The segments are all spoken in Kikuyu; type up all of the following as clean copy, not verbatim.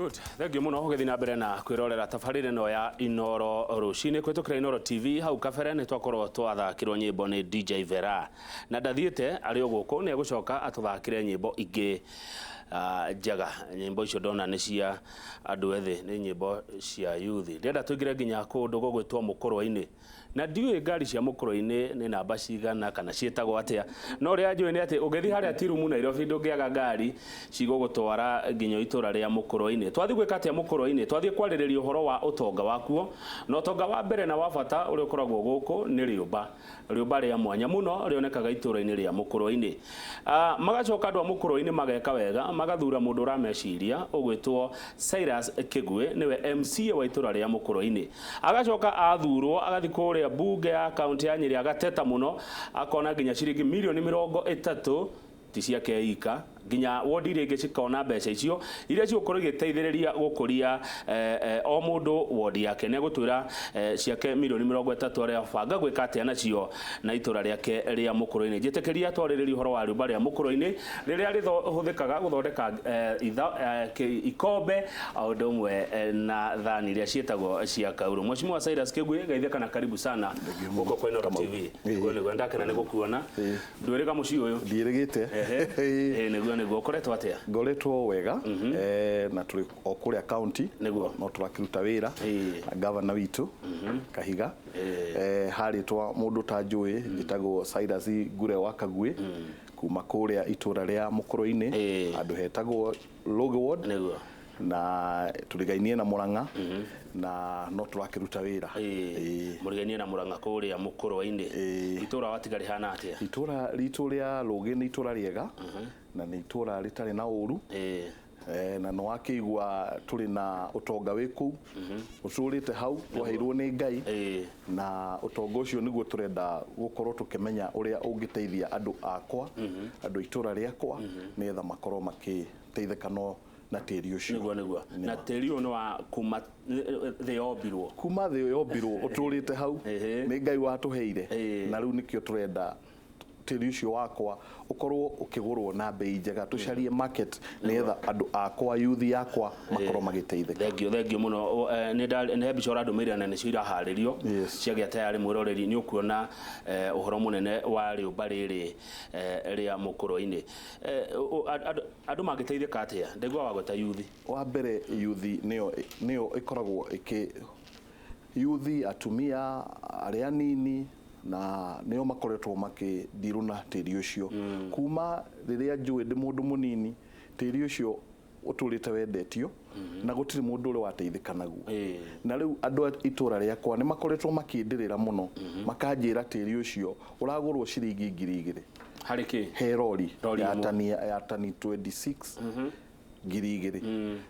Good. Thank you muno ũgĩthiĩ na mbere na kwĩrorera tabarĩra ĩno ya Inoro rũcinĩ kũhĩtũkĩra Inoro TV. Hau kabere nĩ twakorwo twathakĩrwo nyĩmbo nĩ DJ Vera, na ndathiĩte, arĩ o gũkũ, nĩ egũcoka atũthakĩre nyĩmbo ingĩ njega. Nyĩmbo icio ndona nĩ cia andũ ethĩ, nĩ nyĩmbo cia youth. Ndĩrenda tũingĩre nginya kũndũ gũgwĩtwo Mũkũrwe-inĩ, na ndiũĩ ngari cia Mũkũrwe-inĩ nĩ namba cigana kana ciĩtagwo atĩa, no ũrĩa njũĩ nĩ atĩ ũngĩthiĩ harĩa Tirumu Nairobi ndũngĩaga ngari cigũgũtwara nginya itũra rĩa Mũkũrwe-inĩ. Twathiĩ gwĩka atĩa Mũkũrwe-inĩ? Twathiĩ kwarĩrĩria ũhoro wa ũtonga wakuo, na ũtonga wa mbere na wa bata ũrĩa ũkoragwo gũkũ nĩ rĩũmba. Rĩũmba rĩa mwanya mũno rĩonekaga itũra-inĩ rĩa Mũkũrwe-inĩ. Magacoka andũ a Mũkũrwe-inĩ mageka wega, magathura mũndũ ũrameciria ũgwĩtwo Cyrus Kĩguĩ, nĩwe MCA wa itũra rĩa Mũkũrwe-inĩ. Agacoka athurwo agathiĩ kũrĩa mbunge ya kaunti ya Nyĩrĩ, agateta mũno, akona nginya ciringi mirioni 30 ti ciake ika, nginya wondi iria ingĩ cikona mbeca icio iria cigũkorwo igĩteithĩrĩria gũkũria o mũndũ wondi yake. Nĩ egũtwĩra ciake mirioni 30 arĩa banga gwĩka atĩa nacio na itũra rĩake rĩa Mũkũrũ-inĩ. Njĩtĩkĩria twarĩrĩrie ũhoro wa rĩũmba rĩa Mũkũrũ-inĩ rĩrĩa rĩhũthĩkaga gũthondeka ikombe o ũndũ ũmwe na thani iria ciĩtagwo cia kaurũ. Mheshimiwa Cyrus Kĩguĩ, geithĩka na karibu sana gũkũ kwa Inooro TV. Nĩguo nĩguo, ndakena nĩ gũkuona. Ndwĩrĩga mũciĩ ũyũ? Ndiĩrĩgĩte. Ehe. Ĩĩ nĩguo nĩguo. Ũkoretwo atĩa? Ngoretwo wega na tũrĩ o kũrĩa county. No tũrakĩruta wĩra na gavana witũ Kahiga. Harĩtwa mũndũ ũtanjũĩ, njĩtagwo Cyrus Ngure wa Kaguĩ kuma kũrĩa itũra rĩa Mũkũrũ-inĩ, handũ hetagwo Lũgĩ Ward. Na tũrigainie na Mũrang'a na no tũrakĩruta wĩra. Mũrigainie na Mũrang'a kũrĩa Mũkũrwe-inĩ. Itũra watiga rĩhana atĩa? Itũra ritũ rĩa Rũgĩ nĩ itũra rĩega na nĩ itũra rĩtarĩ na ũru. Na nĩ wakĩigua tũrĩ na ũtonga wĩ kũu ũtũrĩte hau twaheirwo nĩ Ngai, na ũtonga ũcio nĩguo tũrenda gũkorwo tũkĩmenya ũrĩa ũngĩteithia andũ akwa, andũ a itũra rĩakwa, nĩgetha makorwo makĩteithĩka no na tĩri ũcio. Nĩguo nĩguo. Na tĩri ũyũ nĩ wa kuma thĩ yombirwo? Kuma thĩ yombirwo ũtũrĩte hau, nĩ Ngai watũheire, na rĩu nĩkĩo tũrenda tĩri ũcio wakwa ũkorwo ũkĩgũrwo na mbei njega, tũcarie market nĩgetha andũ akwa, youth yakwa, makorwo magĩteithĩka. Thengiũ, thengiũ mũno. Nĩ he mbica ũrandũmĩire na nĩcio iraharĩrio. Ciagĩa tayarĩ, mwĩroreri, nĩ ũkuona ũhoro mũnene wa rĩũmba rĩrĩ rĩa Mũkũrwe-inĩ. Andũ mangĩteithĩka atĩa? Ndaigua wagweta yuthi. Wa mbere yuthi nĩyo nĩyo ĩkoragwo ĩkĩ yuthi, atumia arĩa anini, na nĩo makoretwo makĩndirũ na tĩri ũcio kuma rĩrĩa njũĩ ndĩ mũndũ mũnini. Tĩri ũcio ũtũrĩte wendetio na gũtirĩ mũndũ ũrĩ wateithĩka naguo, na rĩu andũ a itũra rĩakwa nĩ makoretwo makĩndĩrĩra mũno, makanjĩra tĩri ũcio ũragũrwo ciringi 2000. Harĩ kĩ? He rori. Rori ya ĩmwe. Tani, ya tani 26, 2000.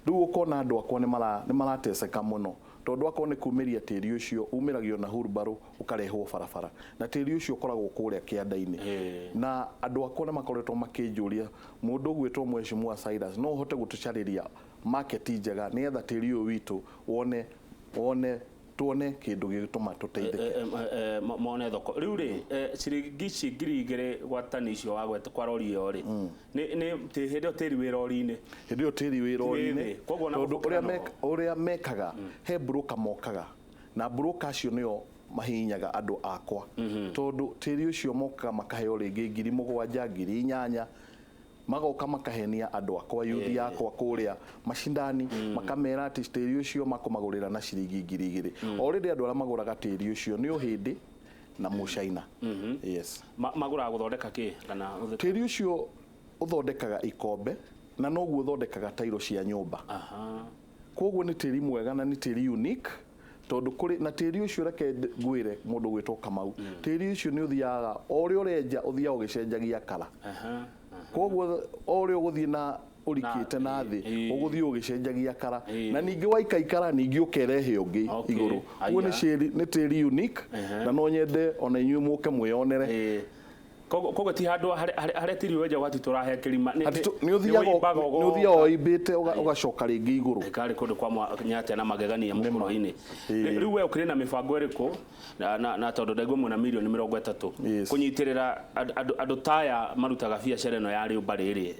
Rĩu ũkona andũ akwa nĩ marateseka mũno, tondũ akorwo nĩ kumĩria tĩri ũcio umĩragio na hurumbarũ ũkarehwo barabara, na tĩri ũcio ũkoragwo kũrĩa kĩanda-inĩ. Na andũ akwa nĩ makoretwo makĩnjũria, mũndũ ũgwĩtwo Mheshimiwa Cyrus, no ũhote gũtũcarĩria market njega nĩgetha tĩri ũyũ witũ wone tuone kĩndũ gĩgũtũma tũteithĩke? Mone thoko. Rĩu rĩ, ciringi ici 2000 gwa tani icio wagweta kwa rori ĩyo rĩ, nĩ hĩndĩ ĩyo tĩri wĩ rori-inĩ? Hĩndĩ ĩyo tĩri wĩ rori-inĩ. Koguo ona tondũ gũkĩra ũrĩa ũrĩa mekaga, he broker mokaga, na broker acio nĩo mahihinyaga andũ akwa, tondũ tĩri ũcio mokaga makaheo rĩngĩ 7000, 8000, magoka makahenia andũ akwa, yuthi yakwa kũrĩa macindani, makamera atĩ tĩri ũcio makũmagũrĩra na ciringi 2000. Already andũ arĩa magũraga tĩri ũcio nĩ ũhĩndĩ na mũcaina, yes. Magũraga gũthondeka kĩ kana? Tĩri ũcio ũthondekaga ikombe na noguo ũthondekaga tairo cia nyũmba. Koguo nĩ tĩri mwega na nĩ tĩri unique, tondũ kũrĩ na tĩri ũcio, reke ngwĩre mũndũ gwĩtwo Kamau, tĩri ũcio nĩ ũthiaga o ũrĩa ũrenja, ũthiaga ũgĩcenjagia kara. Koguo o ũrĩa ũgũthiĩ na ũrikĩte na thĩ, ũgũthiĩ ũgĩcenjagia kara, na ningĩ waikaikara ningĩ ũkerehe ũngĩ igũrũ. Koguo nĩ tĩri unique, na no nyende ona inyuĩ mũke mwĩyonere. Koguo ti handũ harĩa tĩri wenjagwo atĩ tũrahe kĩrima. Nĩ ũthiaga ũimbĩte ũgacoka rĩngĩ igũrũ. Karĩ kũndũ kwa mwanya na magegania Mũkũrũ-inĩ. Rĩu we ũkĩrĩ na mĩbango ĩrĩkũ, na tondũ ndaigua mwĩna mirioni 30 kũnyitĩrĩra andũ taya marutaga biacara ĩno ya rĩũmba rĩrĩ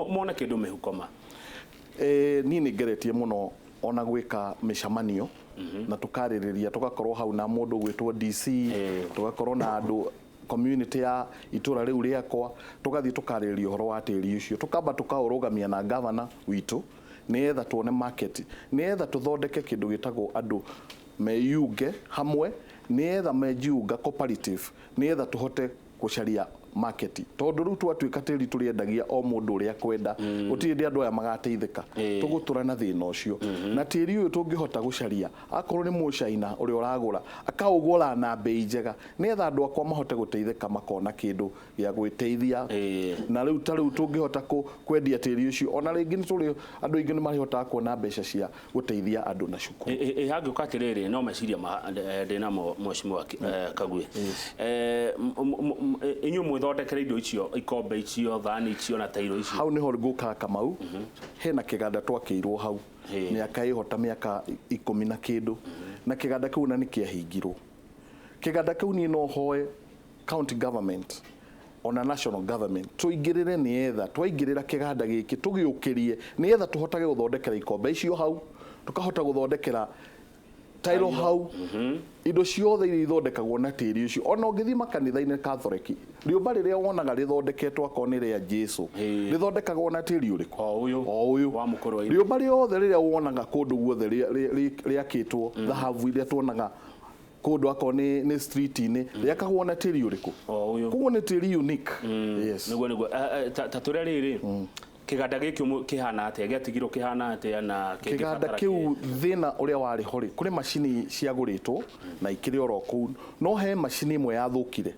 mone kĩndũ mĩhuko ma? Niĩ nĩ ngeretie mũno ona gwĩka mĩcemanio na tũkarĩrĩria, tũgakorwo hau na mũndũ gwĩtwo DC, tũgakorwo na andũ community ya itũra rĩu rĩakwa, tũgathiĩ tũkarĩrĩria ũhoro wa tĩri ũcio, tũkamba tũkaũrũgamia na gavana witũ nĩgetha tuone market, nĩgetha tũthondeke kĩndũ gĩtagwo andũ meyunge hamwe, nĩgetha mejiunga cooperative, nĩgetha tũhote gũcaria market, tondũ rĩu twatuĩka tĩri tũrĩendagia o mũndũ ũrĩa kwenda, gũtirĩ hĩndĩ andũ aya magateithĩka. Tũgũtũra na thĩna ũcio. Na tĩri ũyũ tũngĩhota gũcaria, akorwo nĩ mũcaina ũrĩa ũragũra, akaũgũra na mbei njega, nĩgetha andũ akwa mahote gũteithĩka, makona kĩndũ gĩa gwĩteithia. Na rĩu ta rĩu tũngĩhota kwendia tĩri ũcio, ona rĩngĩ nĩ tũrĩ andũ aingĩ nĩ marĩhotaga kuona mbeca cia gũteithia andũ na cukuru. Hangĩũka atĩrĩrĩ, no meciria ndĩnamo mheshimiwa Kagwe, inyuĩ mwĩthondekere indo icio, ikombe icio, thani icio na tairo icio. Hau niho ngũkaga Kamau, hena kĩganda twakĩirwo hau mĩaka ĩho ta mĩaka 10 na kĩndũ, na kĩganda kĩu na nĩ kĩahingirwo. Kĩganda kĩu niĩ no hoe county government ona national government tũingĩrĩre, nĩgetha twaingĩrĩra kĩganda gĩkĩ tũgĩũkĩrie, nĩgetha tũhotage gũthondekera ikombe icio hau, tũkahota gũthondekera tairo hau, indo ciothe iria ithondekagwo na tĩri ũcio. Ona ũngĩthiĩ makanitha-inĩ Catholic, rĩũmba rĩrĩa wonaga rĩthondeketwo akorwo nĩ rĩa Jesu, rĩthondekagwo na tĩri ũrĩkũ? O ũyũ. O ũyũ. Wa mũkũrwe. Rĩũmba rĩothe rĩrĩa wonaga kũndũ guothe rĩakĩtwo thahabu iria tuonaga kũndũ akorwo nĩ street-inĩ, rĩakagwo na tĩri ũrĩkũ? O ũyũ. Koguo nĩ tĩri unique. Yes. Nĩguo nĩguo. Ta tũrĩa rĩrĩ, kĩganda gĩkĩ kĩhana atĩa, gĩatigirwo kĩhana atĩa na kĩganda kĩu thĩna ũrĩa warĩ ho rĩ, kũrĩ macini ciagũrĩtwo na ikĩrĩ oro kũu, no he macini ĩmwe yathũkire,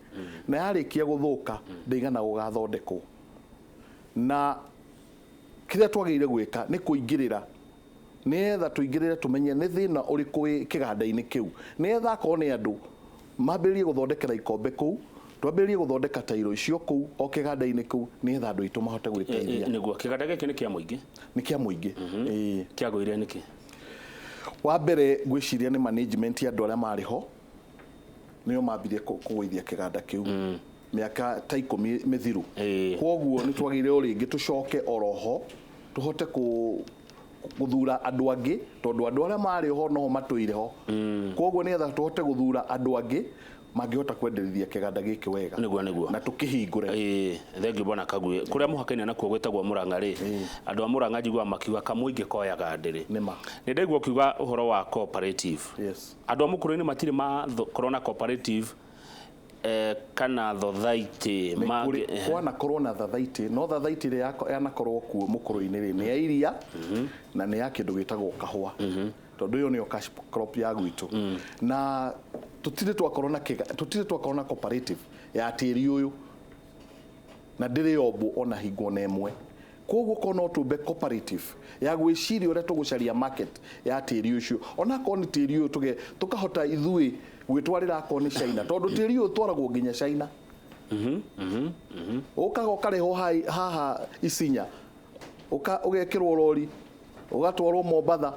na yarĩkia gũthũka ndĩigana gũgathondekwo. Na kĩrĩa twagĩrĩire gwĩka nĩ kũingĩrĩra, nĩgetha tũingĩrĩre tũmenye nĩ thĩna ũrĩkũ wĩ kĩganda-inĩ kĩu, nĩgetha akorwo nĩ andũ mambĩrĩrie gũthondekera ikombe kũu, twambĩrĩrie gũthondeka tairo icio kũu o kĩganda-inĩ kĩu, nĩgetha andũ aitũ mahote gwĩteithia. Nĩguo kĩganda gĩkĩ nĩ kĩa mũingĩ? Nĩ kĩa mũingĩ. Kĩagũire nĩkĩ? Wa mbere ngwĩciria nĩ management ya andũ arĩa marĩ ho, nĩo mambirie kũgũithia kĩganda kĩu mĩaka ta 10 mĩthiru. Koguo nĩ twagĩrĩire o rĩngĩ tũcoke oroho tũhote gũthura andũ angĩ, tondũ andũ arĩa marĩ ho noho matũire ho. Koguo nĩgetha tũhote gũthura andũ angĩ mangĩhota kwenderithia kĩganda gĩkĩ wega. Nĩguo nĩguo. Na tũkĩhingũre. Thengiũ bwana Kagwe. Kũrĩa mũhaka-inĩ nakuo gwĩtagwo Murang'a rĩ, andũ a Murang'a njiguaga makiuga kamũingĩ koyaga ndĩrĩ. Nĩma. Nĩ ndaigua ũkiuga ũhoro wa cooperative. Yes. Andũ a Mũkũrwe-inĩ matirĩ makorwo na cooperative, kana thothaitĩ Kwanakorwo na thathaitĩ, no thathaitĩ ĩrĩa yanakorwo kuo Mũkũrwe-inĩ rĩ, nĩ ya iria na nĩ ya kĩndũ gĩtagwo kahũa, tondũ ĩyo nĩyo cash crop ya gwitũ. Na tũtirĩ twakorwo na kĩga, tũtirĩ twakorwo na cooperative ya tĩri ũyũ, na ndĩrĩ yombwo ona hingo na ĩmwe. Koguo korwo no tũmbe cooperative ya gwĩciria ũrĩa tũgũcaria market ya tĩri ũcio, ona akorwo nĩ tĩri ũyũ tũkahota ithuĩ gwĩtwarĩra akorwo nĩ China, tondũ tĩri ũyũ ũtwaragwo nginya China. Ũkaga ũkarehwo haha Isinya, ũgekĩrwo rori, ũgatwarwo Mombatha,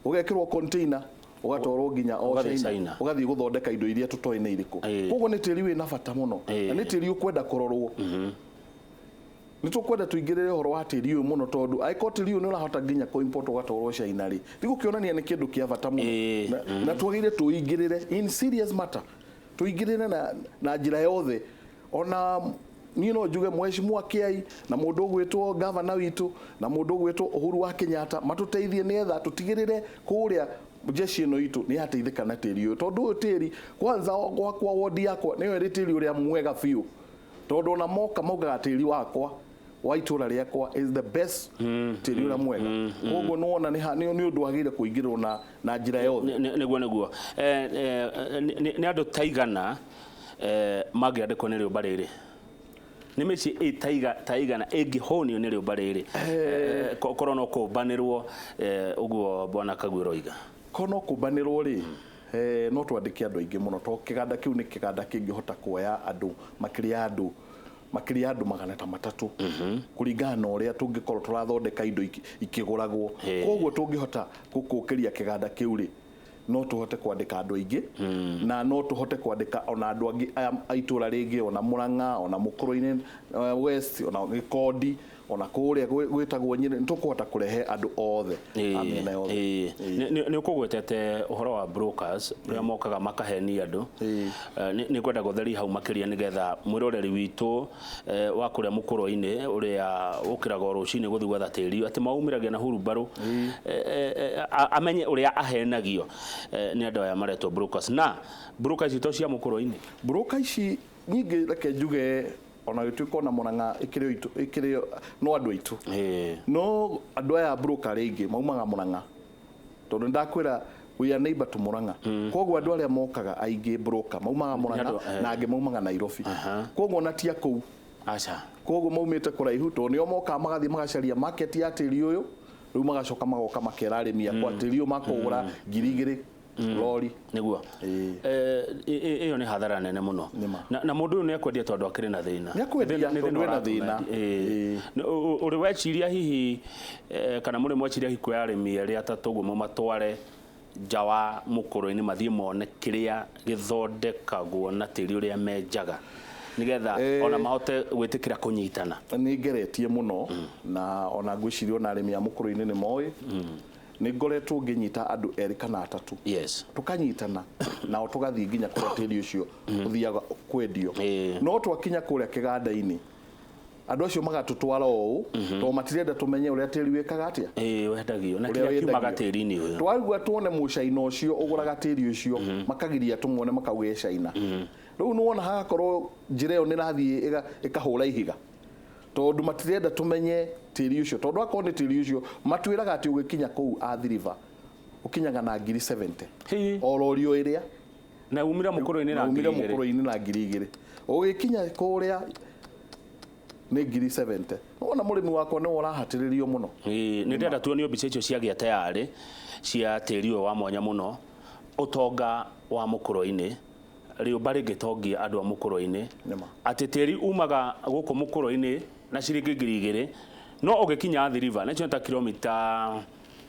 ũgekĩrwo container, ũgatwarwo nginya o Ũgathiĩ China, China. ũgathiĩ gũthondeka indo iria tũtoĩ nĩ irĩkũ. Koguo nĩ tĩri wĩna bata mũno, na nĩ tĩri ũkwenda kũrorwo. Nĩ tũkwenda tũingĩrĩre ũhoro wa tĩri ũyũ mũno, tondũ angĩkorwo tĩri ũyũ nĩ ũrahota nginya kũ-import ũgatwarwo China rĩ, nĩ gũkĩonania nĩ kĩndũ kĩa bata mũno. Na twagĩrĩire tũingĩrĩre in serious matter, tũingĩrĩre na njĩra yothe. Ona niĩ no njuge Mheshimiwa Kĩai na mũndũ ũgwĩtwo gavana witũ na mũndũ ũgwĩtwo Uhuru wa Kenyatta matũteithie, nĩgetha tũtigĩrĩre kũrĩa jeshi ĩno itũ nĩ yateithĩka na tĩri ũyũ, tondũ ũyũ tĩri kwanza gwakwa wodi yakwa nĩyo ĩrĩ tĩri ũrĩa mwega biũ, tondũ ona moka maugaga tĩri wakwa wa itũra rĩakwa is the best tĩri ũrĩa mwega. Koguo nĩwona nĩ ũndũ wagĩrĩire kũingĩrĩrwo na njĩra yothe. Nĩguo nĩguo. Nĩ andũ ta igana mangĩandĩkwo nĩ rĩũmba rĩrĩ? Nĩ mĩciĩ ĩ ta igana ĩngĩhũnio nĩ rĩũmba rĩrĩ? Korwo no kũmbanĩrwo, ũguo bwana Kagwe ũroiga. Korwo no kũmbanĩrwo rĩ, no twandĩke andũ aingĩ mũno, tondũ kĩganda kĩu nĩ kĩganda kĩngĩhota kuoya andũ makĩria andũ makĩria andũ magana ta matatũ, kũringana na ũrĩa tũngĩkorwo tũrathondeka indo ikĩgũragwo. Koguo tũngĩhota gũkũkĩria kĩganda kĩu rĩ, no tũhote kwandĩka andũ aingĩ, na no tũhote kwandĩka ona andũ angĩ aya a itũra rĩngĩ, ona Murang'a, ona Mũkũrwe-inĩ West, ona Gĩkondi. Ona kũrĩa gwĩtagwo Nyĩrĩ, nĩ tũkũhota kũrehe andũ othe a mĩena yothe. Nĩ ũkũgwetete ũhoro wa brokers ũrĩa mokaga makahenia andũ. Nĩ ngwenda gũtheria hau makĩria nĩgetha mwĩroreri witũ wa kũrĩa mũkũrũ-inĩ ũrĩa ũkĩraga o rũcinĩ gũthiĩ gwetha tĩri atĩ maumĩragia na hurumbarũ, amenye ũrĩa ahenagio nĩ andũ aya maretwo brokers. Na brokers ici to cia mũkũrũ-inĩ? Broker ici nyingĩ, reke njuge, ona gĩtuĩka ona Mũrang'a ĩkĩrĩ o ĩkĩrĩ no andũ aitũ, no andũ aya broker rĩngĩ maumaga Mũrang'a, tondũ nĩndakwĩra we are neighbor to Mũrang'a. Koguo andũ arĩa mokaga aingĩ broker maumaga Mũrang'a na angĩ maumaga Nairobi. Koguo ona ti a kũu. Aca. Koguo maumĩte kũraihu, tondũ nĩo mokaga magathiĩ magacaria market ya tĩri ũyũ. Rĩu magacoka magoka makera arĩmi akwa tĩri ũyũ makũgũra 2000 rori. Nĩguo. Ĩyo nĩ hathara nene mũno. Nĩma. Na mũndũ ũyũ nĩ ekwendia tondũ akĩrĩ na thĩna. Nĩ ekwendia Nĩ tondũ thĩna ena thĩna. ũratũma. Ũrĩ weciria hihi, kana mũrĩ mweciria hihi kuoya arĩmi erĩ atatũ ũguo mũmatware nja wa mũkũrũ-inĩ mathiĩ mone kĩrĩa gĩthondekagwo na tĩri ũrĩa menjaga, nĩgetha ona mahote gwĩtĩkĩra kũnyitana? Nĩ ngeretie mũno, na ona ngwĩciria ona arĩmi a mũkũrũ-inĩ nĩ moĩ nĩ ngoretwo ngĩnyita andũ erĩ kana atatũ, tukanyitana nao tũgathiĩ nginya kũrĩa tĩri ũcio ũthiaga kwendio. No twakinya kũrĩa kĩganda-inĩ, andũ acio magatũtwara ũũ tondũ matirenda tũmenye ũrĩa tĩri wĩkaga atĩa. Ĩĩ, wendagio na ũrĩa kĩrĩa kiumaga wendagio. tĩri-inĩ ũyũ. Twaigua tuone mũcaina ũcio ũgũraga tĩri ũcio, makagiria tũmuone, makauga e China. Rĩu nĩwona hagakorwo njĩra ĩyo nĩrathiĩ ĩkahũra ihiga, tondũ matirenda tũmenye tĩri ũcio, tondũ akorwo nĩ tĩri ũcio matwĩraga atĩ ũgĩkinya kũu Athi River ũkinyaga na ngiri 70 o rori o ĩrĩa. Na umira mũkũrũ-inĩ na na umire 2000. Mũkũrũ-inĩ na 2000, ũgĩkinya kũrĩa nĩ ngiri 70. Wona mũrĩmi wakwa nĩwe ũrahatĩrĩrio mũno. Ĩĩ, nĩ ndĩrenda tuonio mbica icio ciagĩa tayarĩ cia tĩri ũyũ wa mwanya mũno, ũtonga wa mũkũrũ-inĩ, rĩũmba rĩngĩtongia andũ a mũkũrũ-inĩ. Nĩma. Atĩ tĩri umaga gũkũ mũkũrũ-inĩ na ciringi 2000, no ũgĩkinya Athi River nĩcio ta kilomita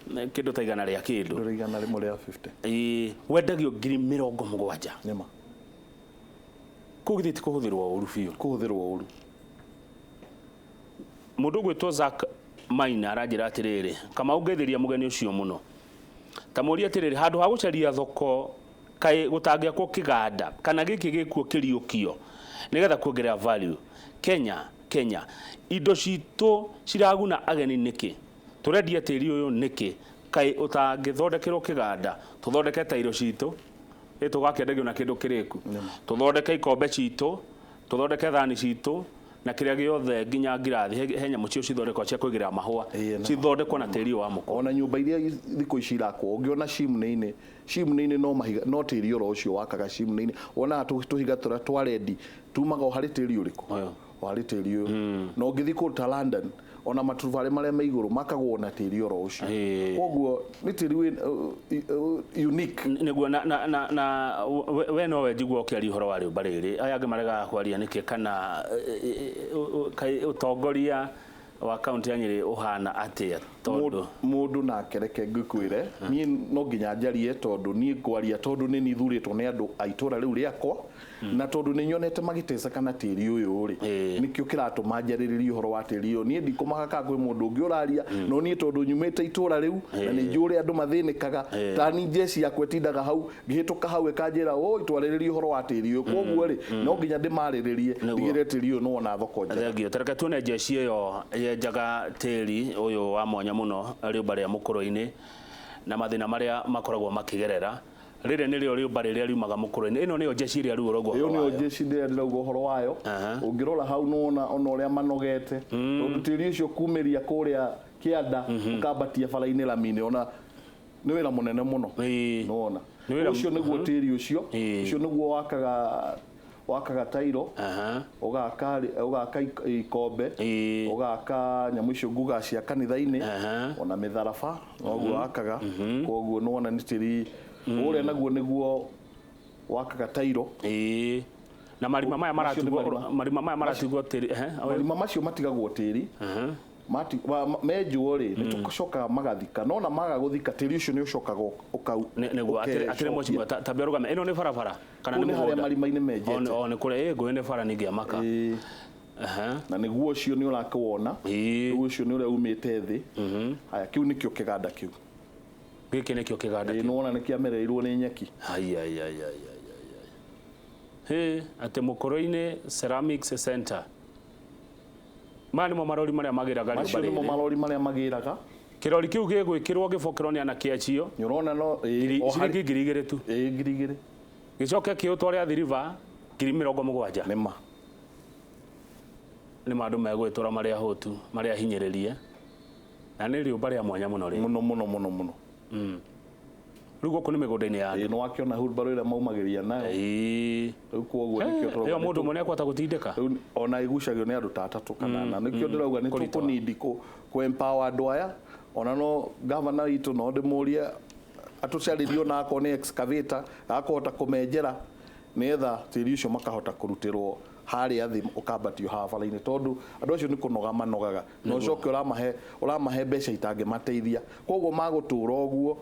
kĩndũ ta igana rĩa kĩndũ. Ndũrĩ 150. Ĩĩ, wendagio 70,000. Nĩma. Kũu githĩ ti kũhũthĩrwo ũru biũ? Kũhũthĩrwo ũru. Mũndũ ũgwĩtwo Zack Maina aranjĩra atĩrĩrĩ, Kamau, ngeithĩria mũgeni ũcio mũno, ta mũrie atĩrĩrĩ, handũ ha gũcaria thoko kaĩ gũtangĩakwo kĩganda kana gĩkĩ gĩkuo kĩriũkio nĩgetha kuongerera value Kenya? Kenya indo citũ ciraguna ageni nĩkĩ? Tũrendia tĩri ũyũ nĩkĩ? Kaĩ ũtangĩthondekerwo kĩganda tũthondeke tairo citũ, ĩ tũgakĩendagio na kĩndũ kĩrĩku, tũthondeke ikombe citũ, tũthondeke thani citũ na kĩrĩa gĩothe, nginya ngirathi, he nyamũ cio cithondekwo cia kũigĩrĩra mahũa, cithondekwo na tĩri ũyũ wa mũkũrũ. Ona nyũmba iria thikũ ici irakwo, ũngĩona chimney-inĩ, chimney-inĩ no mahiga, no tĩri oro ũcio wakaga chimney-inĩ. Wonaga tũhiga tũrĩa twa rendi tumaga o harĩ tĩri ũrĩkũ? Ũyũ. O harĩ tĩri ũyũ. Na ũngĩthiĩ kũndũ ta London, ona maturubarĩ marĩa me igũrũ makagwo na tĩri oro ũcio. Koguo nĩ tĩri wĩ unique. Nĩguo na we nowe njigua ũkĩaria ũhoro wa rĩũmba rĩrĩ, aya angĩ maregaga kwaria nĩkĩ? Kana kaĩ ũtongoria wa kaunti ya Nyĩrĩ ũhana atĩa, tondũ Mũndũ nake, reke ngĩkwĩre, niĩ no nginya njarie, tondũ niĩ ngwaria tondũ nĩ niĩ thurĩtwo nĩ andũ a itũra rĩu rĩakwa, na tondũ nĩ nyonete magĩteceka na tĩri ũyũ rĩ, nĩkĩo kĩratũma njarĩrĩrie ũhoro wa tĩri ũyũ. Niĩ ndikũmaka kana kwĩ mũndũ ũngĩ ũraria, no niĩ tondũ nyumĩte itũra rĩu na nĩ njũĩ ũrĩa andũ mathĩnĩkaga, ta ni njeci yakwa ĩtindaga hau ngĩhĩtũka hau ĩkanjĩra, oi, twarĩrĩrie ũhoro wa tĩri ũyũ. Koguo rĩ, no nginya ndĩmarĩrĩrie, ndigĩrĩre tĩri ũyũ nĩwona thoko njega. Thengio. Tareke tuone njeci ĩyo yenjaga tĩri ũyũ wa mwanya mũno, rĩũmba rĩa mũkũrũ-inĩ, na mathĩna marĩa makoragwo makĩgerera. Rĩrĩ nĩrĩo rĩũmba rĩrĩa riumaga mũkũrũ-inĩ. Ĩno nĩyo njeci ĩrĩa rĩu ũrauga Ĩyo ũhoro nĩyo wayo. njeci ndĩrĩa ndĩrauga ũhoro wayo. Ũngĩrora hau nĩwona ona ũrĩa manogete, tondũ tĩri ũcio kumĩria kũrĩa kĩanda ũkambatia bara-inĩ rami-inĩ, ona nĩ wĩra mũnene mũno. Nĩwona Nĩ wĩra ũcio nĩguo tĩri ũcio, ũcio nĩguo wakaga tairo, ũgaka ikombe, ũgaka nyamũ icio nguga cia kanitha-inĩ, ona mĩtharaba noguo wakaga. Koguo nĩwona nĩ tĩri ũrĩa naguo nĩguo wakaga tairo. Ĩĩ. Na marima maya Macio nĩ maratigwo marima. Marima maya maratigwo tĩri, ehe, oyo. Marima macio matigagwo tĩri. Menjwo rĩ, nĩ tũcokaga magathika, no na maga gũthika, tĩri ũcio nĩ ũcokaga ũkau Nĩguo atĩrĩ mheshimiwa, tambia rũgame. Ĩno nĩ barabara kana Kũu nĩ nĩ harĩa mũgũnda? marima-inĩ menjete. O nĩ kũrĩa, ĩ ngũĩ nĩ bara ningĩ amaka. Na nĩguo ũcio nĩ ũrakĩwona. Rĩu ũcio nĩ ũrĩa umĩte thĩ. Haya, kĩu nĩkĩo kĩganda kĩu. Gĩkĩ nĩkĩo kĩganda kĩu. Nĩwona nĩ kĩamereirwo nĩ nyeki. Ai ai ai ai ai. He, atĩ Mukurwe-inĩ Ceramics Center. Maya nĩmo marori marĩa magĩraga rĩũmba. Macio nĩmo marori marĩa magĩraga. Kĩrori kĩu gĩgwĩkĩrwo gĩbokerwo nĩ anake acio. Nĩ ũrona no ciringi 2,000 tu. Ĩĩ 2,000. Gĩcoke kĩũtware Athi River 70,000. Nĩma. Nĩ ma andũ megwĩtũra marĩ ahũtu, marĩ ahinyĩrĩrie. Na nĩ rĩũmba rĩa mwanya mũno rĩ. Mũno mũno mũno mũno. Rĩu gũkũ nĩ mĩgũnda-inĩ ya andũ. Nĩ wakĩona hurumbarũ ĩrĩa maumagĩria nayo. Ĩĩ. Rĩu koguo nĩkĩo tũrauga. Ĩyo mũndũ ũmwe nĩekũhota gũtindĩka. Rĩu ona ĩgucagio nĩ andũ ta atatũ kana ana. Nĩkĩo ndĩrauga nĩ tũkũnindi kũ empower andũ aya. Ona no gavana witũ no ndĩmũrie atũcarĩrie ona akorwo nĩ excavator akũhota kũmenjera nĩgetha tĩri ũcio makahota kũrutĩrwo harĩa thĩ ũkambatio haha bara-inĩ, tondũ andũ acio nĩ kũnoga manogaga na ũcoke ũramahe mbeca itangĩmateithia, koguo magũtũra ũguo.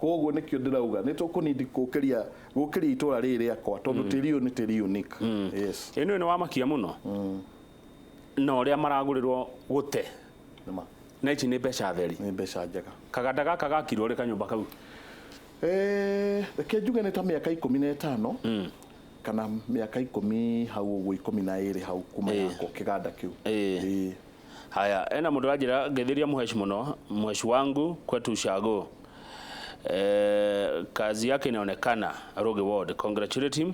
Koguo nĩkĩo ndĩrauga nĩ tũkũnindi gũkĩria itũra rĩrĩ rĩakwa, tondũ tĩri ũyũ nĩ tĩri unique. Yes. Ĩno nĩ wamakia mũno na ũrĩa maragũrĩrwo gũte. Na ici nĩ mbeca theri. Nĩ mbeca njega. Kaganda gaka gakirwo rĩ kanyũmba kau? Reke njuge nĩ ta mĩaka 15 kana mĩaka 10 hau ũguo, 12 hau kuma yakwo kĩganda kĩu. Haya, ena mũndũ anjĩra ngeithĩria Mũheshi mũno, Mũheshi wangu kwetu Ushago. Kazi yake inaonekana Roge Ward. Congratulate him.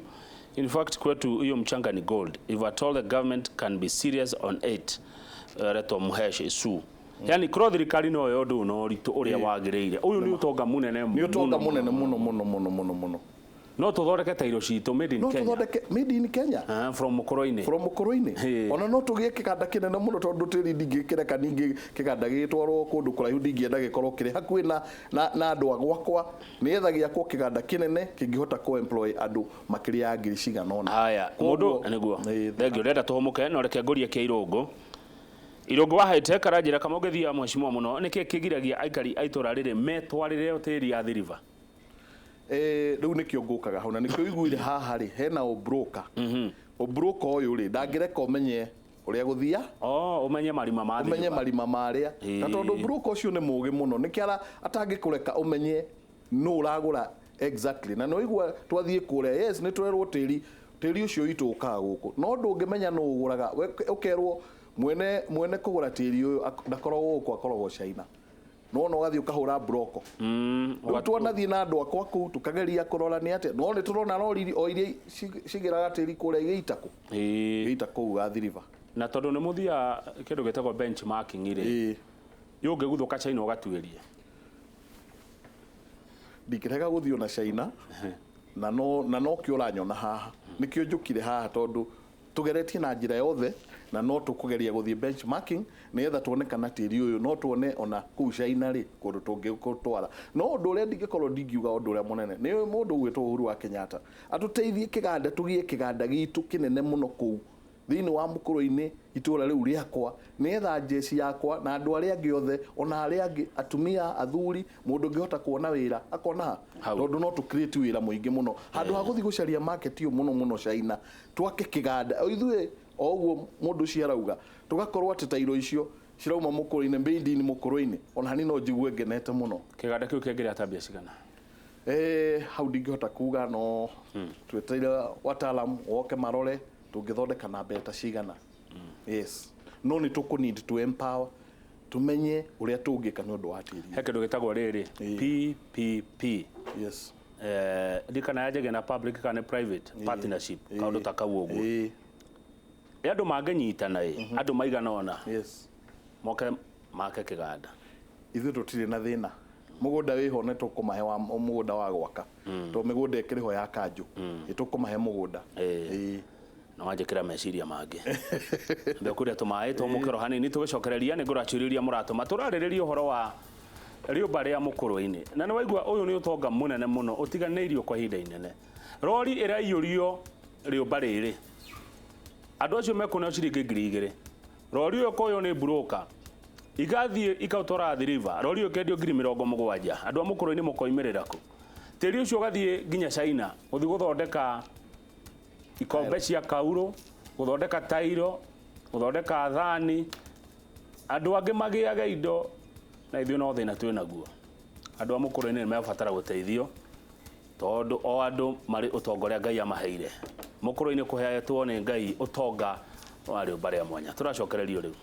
In fact kwetu hiyo mchanga ni gold. If at all the government can be serious on it. Reto Mũheshi Isu. Yani korwo thirikari no yo ndu no ritu uria wagiriire. Uyu ni utonga munene muno. Ni utonga munene muno muno muno muno muno. No tuthondeke tairo citu made in Kenya. No tuthondeke made in Kenya. From Mukurwe-inĩ. From Mukurwe-inĩ. Ona no tugie kiganda kinene muno tondu tiri ndingikireka ningi kiganda gitwarwo kundu kuraihu, ndingienda gikorwo kiri hakuhi na andu a gwakwa, nigetha giakwo kiganda kinene kingihota ku employ andu makiria ya ngiri cigana ona. Haya, mundu niguo. Thengiũ, ndĩrenda tũhũmũke no reke ngũrie kia Irũngũ. Irũngũ wa High-Tech aranjĩra kama ũngĩthiaga mheshimiwa mũno, nĩkĩ kĩgiragia aikari a itũra rĩrĩ metwarĩre tĩri ya Athi River? Rĩu nĩkĩo ngũkaga hau, na nĩkĩo iguire haha rĩ hena ũbroka. Ũbroka ũyũ rĩ ndangĩreka ũmenye ũrĩa gũthia. Ũmenye marima ma Athi River. Ũmenye marima marĩa. Na tondũ broker ũcio nĩ mũũgĩ mũno, nĩkĩo atangĩkũreka ũmenye nũ ũragũra exactly. Na nĩwaigua twathiĩ kũrĩa, yes nĩ twerwo tĩri ũcio witũ ũkaga gũkũ, no ndũngĩmenya nũ ũgũraga. Ũkerwo mwene kũgũra tĩri ũyũ ndakoragwo gũkũ, akoragwo China. No no ũgathiĩ ũkahũra broko. Rĩu twanathiĩ na andũ akwa kũu tũkageria kũrora nĩ atĩa, no nĩ tũrona rori o iria cigĩraga tĩri kũrĩa igĩita kũ. Igĩita kũu Athi River. Na tondũ nĩ mũthiaga kĩndũ gĩtagwo benchmarking rĩ, yũngĩguthũka China ũgatuĩrie. Ndingĩrega gũthiĩ ona China, na nokĩo ũranyona haha. Nĩkĩo njũkire haha tondũ tugeretie na njĩra yothe, na no tũkũgeria gũthiĩ benchmarking nĩgetha tuone kana tĩri ũyũ no tuone ona kũu China rĩ kũndũ tũngĩtwara. No ũndũ ũrĩa ndingĩkorwo ndingiuga ũndũ ũrĩa mũnene nĩ mũndũ ũgwĩtwo Uhuru wa Kenyatta atũteithie kĩganda, tũgĩe kĩganda gitũ kĩnene mũno kũu thĩinĩ wa Mukurwe-inĩ itũra rĩu rĩakwa, nĩgetha njeci yakwa na andũ arĩa angĩ othe ona arĩa angĩ atumia athuri mũndũ ũngĩhota kuona wĩra akona ha, tondũ no tũ create wĩra mũingĩ mũno handũ ha gũthiĩ gũcaria market ũyũ mũno mũno China. Twake kĩganda ithuĩ o ũguo mũndũ ũcio arauga, tũgakorwo atĩ tairo icio cirauma Mukurwe-inĩ, made in Mukurwe-inĩ, ona hani no njigue ngenete mũno. Kĩganda kĩu kĩngĩrĩa ta mbia cigana? Hau ndingĩhota kuga, no twetereire wataalamu woke marore tũngĩthondeka na mbeca cigana. Yes. No nĩ tũkũ need to empower, tumenye ũrĩa tũngĩka nĩ ũndũ wa tĩri. He kĩndũ gĩtagwo rĩrĩ PPP. Yes. Ndikana yanjagia na public kana private partnership, kaũndũ ta kau ũguo. Andũ mangĩnyitana ĩ, andũ maigana ũna. Yes. Moke make kĩganda. Ithuĩ tũtirĩ na thĩna. Mũgũnda wĩho nĩ tũkũmahe wa mũgũnda wa gwaka. Tondũ mĩgũnda ĩkĩrĩ ho ya kanjũ. Nĩ tũkũmahe mũgũnda. Na wanjĩkĩra meciria mangĩ. Ndĩkũrĩa tũmaĩ tũmũkĩro hanini tũgĩcokereria nĩ ngũracuĩrĩria mũratũma tũrarĩrĩria ũhoro wa rĩũmba rĩa Mukurwe-inĩ. Na nĩ waigua ũyũ nĩ ũtonga mũnene mũno ũtiganĩirio kwa ihinda inene. Rori ĩraiyũrio rĩũmba rĩrĩ. Andũ acio mekũneo ciringi 2,000. Rori ũyũ koywo nĩ broker igathiĩ ikaũtwara Athi River. Rori ũyũ ĩkendio 70,000. Andũ a Mukurwe-inĩ mũkoimĩrĩra kũ? Tĩri ũcio ũgathiĩ nginya China gũthiĩ gũthondeka ikombe cia kaurũ, gũthondeka tairo, Gũthondeka thani, andũ angĩ magĩaga indo na ithuĩ no thĩna twĩ naguo. Andũ a mũkũrũ-inĩ nĩ mebatara gũteithio tondũ o andũ marĩ ũtonga ũrĩa Ngai amaheire. Mũkũrũ-inĩ kũheetwo nĩ Ngai ũtonga wa rĩũmba rĩa mwanya. Tũracokererio rĩu.